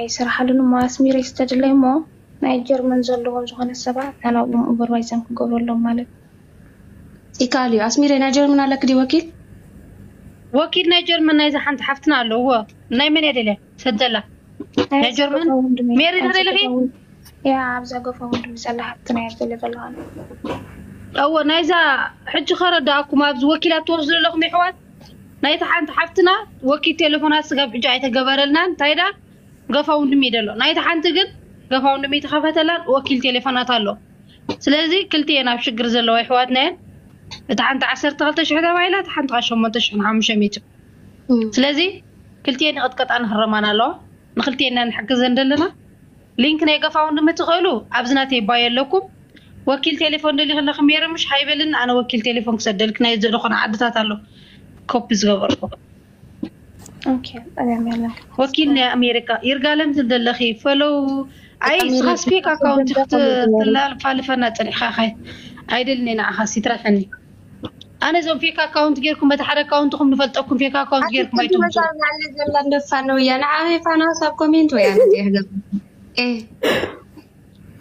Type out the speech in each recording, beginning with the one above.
ይስራሓሉን እሞ ኣስሚረይ ዝተደለይ እሞ ናይ ጀርመን ዘለዎም ዝኾነ ሰባት ናብኦም ኡበርቫይዘን ክገብረሎም ማለት። ይከኣል እዩ። ኣስሚረይ ናይ ጀርመን ኣለክ ድዩ ወኪል? ወኪል ናይ ጀርመን ናይዛ ሓንቲ ሓፍትና ኣሎ። እዎ ናይ መን እየ ደልያ ሰደላ ናይ ጀርመን ሜሪ ዶ ደለኺ? ያ ኣብዛ ገፋ ወንድም ዘላ ሓፍትና እያ ደልያ ዘለዋ። እዎ ናይዛ ሕጂ ከረዳእኩም ኣብዚ ወኪላት ትወስዱ ዘለኹም የሕዋት ናይቲ ሓንቲ ሓፍትና ወኪል ቴሌፎናት ስጋብ ሕጂ ኣይተገበረልናን። እንታይ ዳ ገፋ ወንድም ይደሎ ናይቲ ሓንቲ ግን ገፋ ወንድም ይተኸፈተላን ወኪል ቴሌፎናት ኣሎ። ስለዚ ክልቲኤን ኣብ ሽግር ዘለዋ ኣሕዋትና እየን። እታ ሓንቲ ዓሰርተ ክልተ ሽሕ ተባሂላ፣ እታ ሓንቲ ከዓ ሸሞንተ ሽሕን ሓሙሽተ ሚእትን። ስለዚ ክልቲኤን ይቕጥቀጣ ንክረማን ኣለዋ። ንክልቲኤን ኢና ንሕግዘን ዘለና። ሊንክ ናይ ገፋ ወንድም ትኽእሉ ኣብዚ ናተይ ባዮ ኣለኩም። ወኪል ቴሌፎን ደሊኺ ኣለኺ ሜሪ ምሽ ሃይበልን ኣነ ወኪል ቴሌፎን ክሰደልክ ናይ ዝኾነ ዓድታት ኣሎ ኮፒ ዝገበርኩ። ኦኬ፣ ጠቢዖም ያለን ወኪል ናይ ኣሜሪካ ይርጋለም ትብል ዘለኺ ፈሎው ኣይ ንስኻስ ፌክ ኣካውንት ክትላልፋልፈና ፀኒሕኻ ካይ ኣይደልን ንዓኻስ ይትረፈኒ። ኣነ እዞም ፌክ ኣካውንት ጌርኩም በቲ ሓደ ኣካውንትኹም ንፈልጠኩም ፌክ ኣካውንት ጌርኩም ኣይትምፁ። ዘላ እንደፋ ነው እያ ንዓበይ ፋናስ ኣብ ኮሜንት ወይ ኣነት ይሕገብ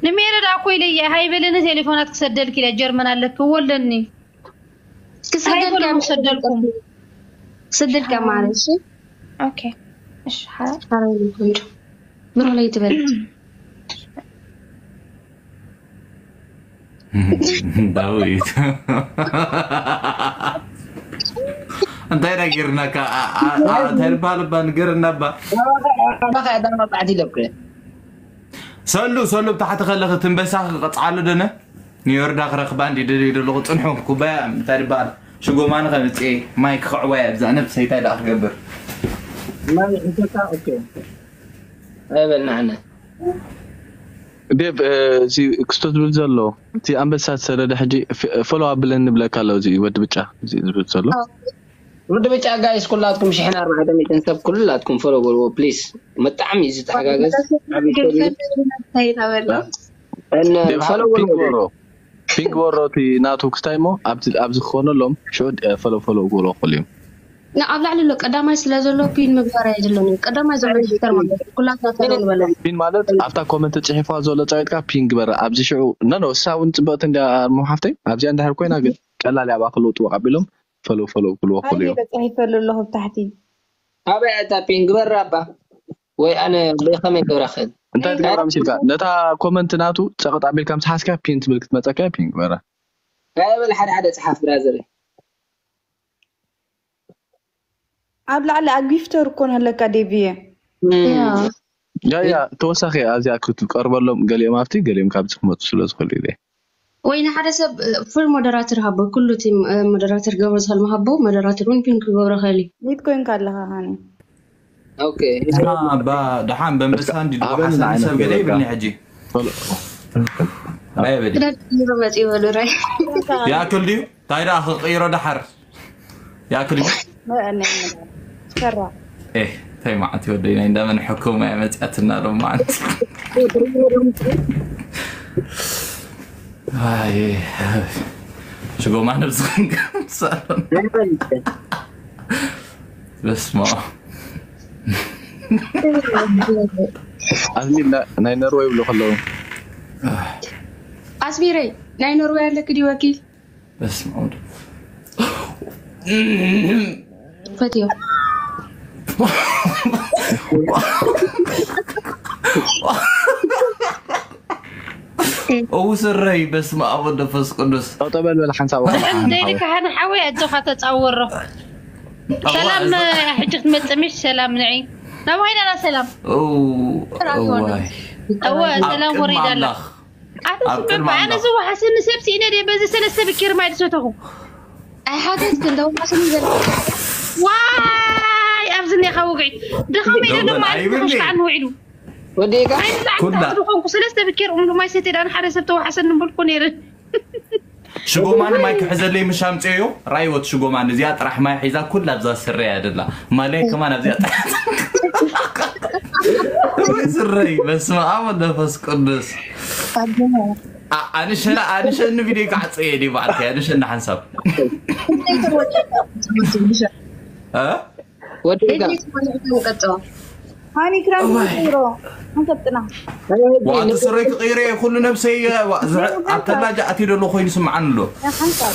ንሜረ ዳ እኮ ኢለየ ሃይበለኒ ቴሌፎናት ክሰደልክ ኢለ ጀርመን ኣለክ ወለኒ ክሰደልካ ሰደልኩም ክሰደልካ ማለት እሺ ኦኬ እሺ ሓ ሓራይ ቆንጆ ብሩህ ላይ ትበል ዳዊት እንታይ ዳ ጌርናካ እንታይ ልባል እባ ንገረና እባ ባኻ ያዳማ ባዕዲ ለብከ ሰሉ ሰሉ ብታሕቲ ከለኺ ትንበሳ ክቐፅዓሉ ደነ ንዮርዳ ክረኽባ እንዲ ደልዩ ደለኹ ፅንሑ ኩባያ እንታይ ልባል ሽጎማኒ ከምፅኤ ማይ ክኽዕዋያ ብዛ ነብሰይ እንታይ ደኣ ክገብር ማይ ሒተካ ኦኬ ኣይበል ንዓና ዴቭ እዚ ክስቶ ዝብል ዘሎ እቲ ኣንበሳ ዝሰደደ ሕጂ ፎሎ ኣብለን ንብለካ ኣሎ እዚ ወዲ ብጫ እዚ ዝብል ዘሎ ወዲ ብጫ ጋይስ ኩላትኩም ሽሕን ኣርባዕተ ሚእትን ሰብ ኩላትኩም ፎሎ በልዎ ፕሊስ። ብጣዕሚ እዩ ዝተሓጋገዝ። ዓብዪ ሰብ እዩ። ታይታበላ እነ ዴቭ ፎሎ ፒንክ በልዎ። በሮ ፒንክ በሮ እቲ ናቱ ክስታይ እሞ ኣብዚ ኣብዚ ክኾነሎም ሽዑ ፎሎ ፎሎ ክብሎ ክኽእሉ እዮም ኣብ ላዕሊ ኣሎ ቀዳማይ ስለ ዘሎ ፒን ምግባር ኣይደለን እዩ ቀዳማይ ዘሎ ሪጅስተር ማለት እዩ ኩላትና ፎሎ ንበላ ፒን ማለት ኣብታ ኮመንት ፅሒፋ ዘሎ ፀቂጥካ ፒን ግበረ ኣብዚ ሽዑ ኖ ኖ እሳ እውን ፅብቅቲ እንዲያ እሞ ሓፍተይ ኣብዚኣ እንድሕር ኮይና ግን ቀላል እያ ኣብኣ ክልውጥዎ ኣቢሎም ፈለው ፈለው ክልዎ ክኽእሉ እዮም ተፃሒፈሉ ኣለኹ ብታሕቲ ኣበይ እታ ፒን ግበራ እባ ወይ ኣነ ብከመይ ክገብራ ክእል እንታይ ትገብራ መሲልካ ነታ ኮመንት ናቱ ፀቅጥ ኣቢልካ ምስ ሓዝካ ፒን ትብል ክትመፀካ ፒን ግበራ ኣይበል ሓደ ሓደ ፀሓፍ ብራዘር ኣብ ላዕሊ ኣጊፍተር እኮ ንህለካ ዴቪየ ያ ያ ተወሳኺ ኣብዚኣ ክትቀርበሎም ገሊኦም ኣብቲ ገሊኦም ካብዚ ክመፁ ስለ ዝኽእሉ ኢለ ወይ ንሓደ ሰብ ፉል ሞደራተር ሃቦ ኩሉ እቲ ሞደራተር ገብሮ ዝኽእል ሃቦ ሞደራተር እውን ፒን ክገብሮ ይኽእል እዩ ቢትኮይን ካለኻ ሃኒ ኦኬ ባ ደሓን በንበሳ እንዲ ድሓሰኒ ሰብ ገለ ይብልኒ ሕጂ ኣበዲ ክዳን ቀይሩ መፂኡ በሉ ራይ ይኣክል ድዩ እንታይ ደኣ ክቕይሮ ደሓር ይኣክል ድዩ ሰራ ኤህ እንታይ መዓት ወደይ ናይ እንዳመን ሕኩም እያ መፅያትና ሎማዓንቲ ሽጎማ ነብስኽን ከምሳሎም በስማ ኣዝሚል ናይ ኖርወይ ይብሉ ከለዉ ኣስሚረይ ናይ ኖርወይ ኣለክ ድዩ ወኪል በስማ ወደ ፈትዮ እው ስረይ በስመ ኣብ ወመንፈስ ቅዱስ ጠጠው በል በል ሓንሳብ ደይልካ ሓነ ሓወይ ኣጆኻ ተፃወሮ ሰላም ሕጂ ክትመፅእ ምሽ ሰላም ንዒ ናብ ዋይናና ሰላም እው እዋይ እወ ሰላም ወሪዳ ኣላ ኣተ ስምዕ ኣነ ዝወሓሰኒ ሰብ ስኢነ ድየ በዚ ሰለስተ ብኬር ማይ ዝሰተኹ ኣይሓተትክን ደውሓስኒ ዘለ ዋይ ኣብዚ እኒኻ ውግዒ ድኻመይ ደሎ ማለት ተኸሽካዓኒ ውዒሉ ወዲእካ ኣይንዛዕብታ ዝኾንኩ ሰለስተ ብኬር እምሉ ማይ ሰትየ ዳን ሓደ ሰብ ተወሓሰኒ ምበልኩ ነይረ ሽጎማን ማይ ክሕዘለይ ምሽ ኣምፅዮ ራይወት ሽጎማን እዚኣ ጥራሕ ማይ ሒዛ ኩላ ኣብዛ ስረያ ደላ ማለይ ከማን ኣብዚኣ ጥራሕ ስረይ በስመ ኣብ ወመንፈስ ቅዱስ ኣንሸላ ኣንሸኒ ቪድዮ ክዓፀየ ዲ በዓልከ ኣንሸኒ ሓንሳብ ወዲእካ ማን ክራም እዋይ። ይሮ? ሓንሳብ ጥና። ዋቱ ስረይ ክቕይረ ኩሉ ነብሰይ ዋ- ዝዕ- ኣብ ተላጃ ኣትዩ ደሎ ኮይኑ ስምዓን ኣሎ ሓንሳብ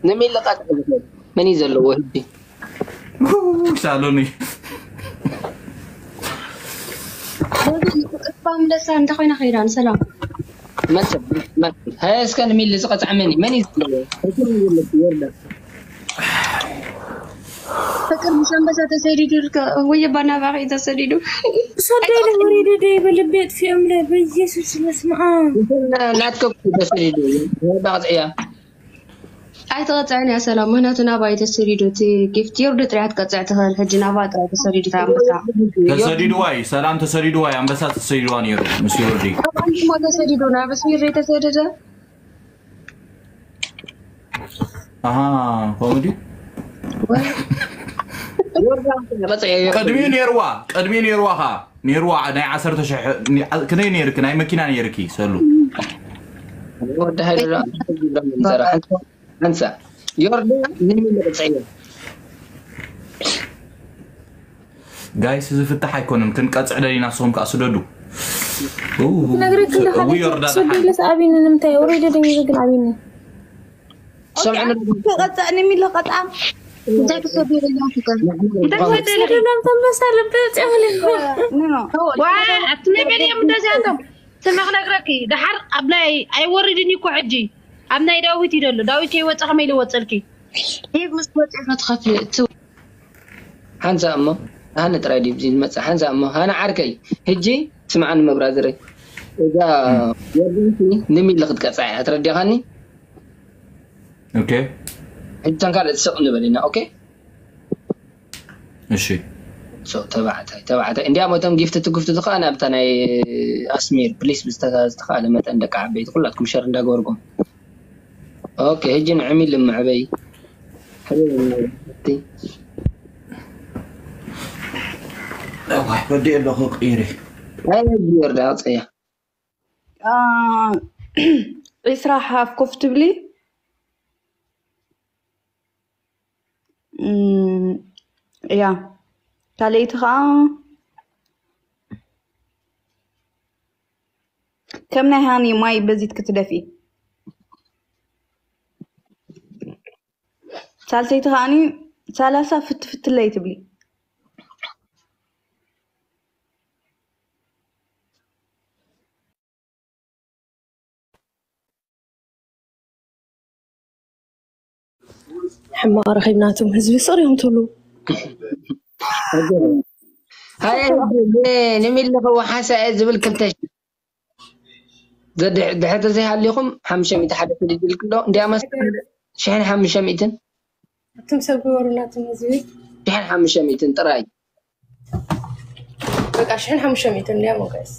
ንሚለቃት መን እዩ ዘለዎ ህቢ ሳሎኒ እባ ምለሳ እንታይ ኮይና ከይዳ ንሰላም መን ሰብ መን ሃያ እስከ ንሚል ዝቐፅዐ መን እዩ? መን እዩ ዘለዎ ህቢ ወርዳ ፍቅር ብሰንበሳ ተሰዲዱ ልከ ወይ ባናባቂ ተሰዲዱ ሰደይ ለወሪደ ደይ በልቤ ጥፊኦም ለ በኢየሱስ መስምዓ ናትከ ተሰዲዱ ወርዳ ቅፅዕያ ኣይትቐፅዕን እያ ሰላም ምክንያቱ ናባይ ተሰዲዱ እቲ ጊፍት ዮርዲ ጥርያ ትቀፅዕ ትኽእል ሕጂ ናባ ጥራይ ተሰዲዱ ታ ኣንበሳ ተሰዲድዋ እዩ ሰላም ተሰዲድዋ እዩ ኣንበሳ ተሰዲድዋ ነይሩ ምስ ዮርዲ ኣንድሞ ተሰዲዱ ናብ ስሚር ዘይተሰደደ ኣሃ ኮሜዲ ቅድሚኡ ነይርዋ ቅድሚኡ ነይርዋ ኸ ነይርዋ ናይ ዓሰርተ ሽሕ ክንደይ ነይርኪ ናይ መኪና ነይርኪ ሰሉ ወዲ ሃይለ ሓንሳ ዮርዳ ንሚል ቅፅዕዮ ጋይስ እዚ ፍታሕ ኣይኮነን ክንቀፅዕ ደሊና ንስኹም ከዓ ስደዱ ነግረክ እዊ ወረዳ እንዳሓደሰደለስ ኣብኒ ንምንታይ ወረደ ደሚዘ ግን ኣብኒ ሰምዕኒ ተቐፅዕ ንሚለ ቀጥዓ እንታይ ክሰደለና ፍቅር እንታይ ክሰደለ ሰደሎም ተንበሳ ልበ ፅያለ ኖ ዋ ኣቲ ናይ መን እዮም እንደዚኣቶም ስመ ክነግረኪ ደሓር ኣብ ናይ ኣይወርድን እኮ ሕጂ ኣብ ናይ ዳዊት ይደሎ ዳዊት ከይወፀ ከመይ ልወፀልኪ ኢብ ምስ ወፂ ክትኸፍሊ እትው ሓንሳ እሞ ሃኒ ጥራይ ድዩ ዝመፅእ ሓንሳ እሞ ሃኒ ዓርከይ ሕጂ ስምዓኒ መብራዝረይ እዛ ወርድንቲ ንሚሊ ክትቀፅዓ እያ ትረዲኻኒ ኦኬ ሕጂ ተንካል እትስቕ ንበል ኢና ኦኬ እሺ ሶ ተባዕታይ ተባዕታይ እንዲያም እቶም ጊፍት ትግፍቱ ዝኸኣ ናብታ ናይ ኣስሚር ፕሊስ ብዝተኻለ መጠን ደቂ ዓበይቲ ኩላትኩም ሸር እንዳገበርኩም ኦኬ ሕጂ ንዕሚል ልምዕበይ ሕበይ እዋይ ወዲእ ኣለኹ ቅይሪ ወርዳ ኣውፅያ ዒስራ ሓፍ ኮፍ ትብሊ እም፣ እያ ካልኣይቲ ከዓ ከም ናይ ሃኒ ማይ በዚት ክትደፊ ሳልሰይቲ ከዓኒ ሰላሳ ፍትፍትለይ ትብሊ ሕማቕ ረኺብናቶም ህዝቢ ስቕ እዮም ትብሉ ሃየ ንሚል ንኸወሓሰ ዝብል ክልተ ሺሕ ዘድሕ- ድሕር ተዘይሃሊኹም ሓሙሽተ ሚእቲ ሓደ ክልል ክሎ እንዲያ መስ ሽሕን ሓሙሽተ ሚእትን ኣቱም ሰብ ግበሩና ትም ህዝቢ ሽሕን ሓሙሽተ ሚእትን ጥራይ በቃ ሽሕን ሓሙሽተ ሚእትን እንዲያ ሞገስ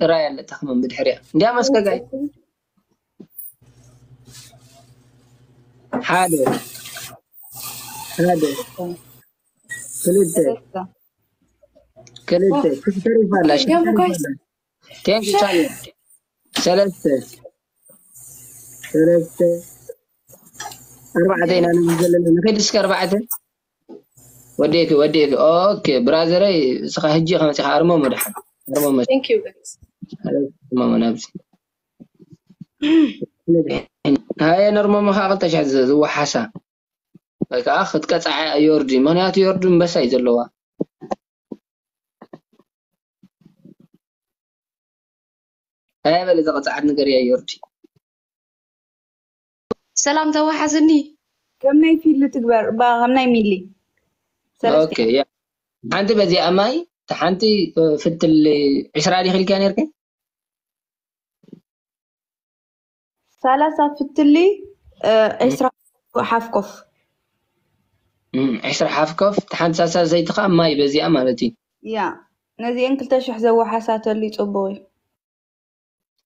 ጥራይ ኣለታ ከመን ብድሕሪያ እንዲያ መስከጋይ ሓደ ሓደ ክልተ ክልተ ተሪፋ ኣላ ቴንክ ቻለ ሰለስተ ሰለስተ ኣርባዕተ ኢና ንብል ዘለና ንኸይድ እስከ ኣርባዕተ ወዴኪ ወዴኪ ኦኬ ብራዘረይ እስኻ ሕጂ ከመፂኻ ኣርሞ መድሓን ኣርሞ መ Thank you guys እሞ ናብዚ ሃየ ነርሞሞ ከዓ ክልተ ሽሕ ዝወሓሳ ወይ ከዓ ክትቀፃዐ ዮርዲ ምክንያቱ ዮርዲ እምበሳ እዩ ዘለዋ ሃየ በለ ዘቐፃዓት ነገር እያ ዮርዲ ሰላም ተዋሓስኒ ከም ናይ ፊሊ ትግበር ባ ከም ናይ ሚሊ ሰለስተ ኦኬ ያ ሓንቲ በዚኣ ማይ እታ ሓንቲ ፍትል ዕስራ ዲኺ ኢልካ ነርካ ሰላሳ ፍትሊ ዕስራ ሓፍ ኮፍ ዕስራ ሓፍ ኮፍ እታ ሓንቲ ሳልሳይቲ ከዓ ማይ በዚኣ ማለት እዩ ያ ነዚአን ክልተ ሽሕ ዘወሓሳተሉ ይፅቡቅ እዩ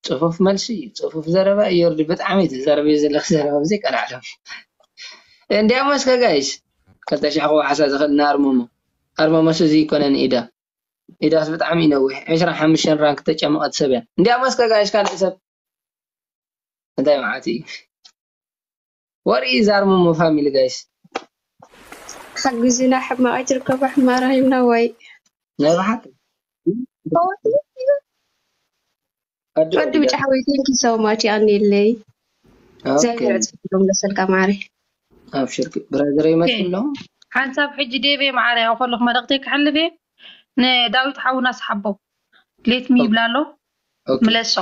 ፅፉፍ መልሲ እዩ ፅፉፍ ዘረባ እዩ ዮርዲ ብጣዕሚ እዩ ትዛረብ እዩ ዘለክ ዘረባ ብዘይ ቀላዕለም እንዲያም እስከ ጋይስ ክልተ ሽሕ ክወሓሳ ዝኽእል ንኣርመሞ ኣርመሞስ እዚ ይኮነን ኢዳ ኢዳስ ብጣዕሚ እዩ ነዊሕ ዕስራን ሓሙሽተን ራንክ ተጨመቐት ሰብ እያ እንዲያም እስከ ጋይስ ካልእ ሰብ እንታይ መዓት እዩ ወርኢ ዛርመሞ ፋሚሊ ጋይስ ሓግዙና ሕማቕ ኣይትርከቡ ሕማራ ሂብና ዋይ ናይ ብሓቂ ወዲ ብጫ ሓወይ thank you so much። የቐንየለይ። እግዚኣብሔር ዕፅፊ ይመልሰልካ ማዓረይ። ኣብሽርኪ ብራዘረይ ይመፅእ ኣሎ። ሓንሳብ ሕጂ ዴቭ ማዓረይ ኣብ ከለኹ መልእክተይ ክሕልፍ እየ። ንዳዊት ሓውና ስሓቦ let me ይብላ ኣሎ። ምለሶ።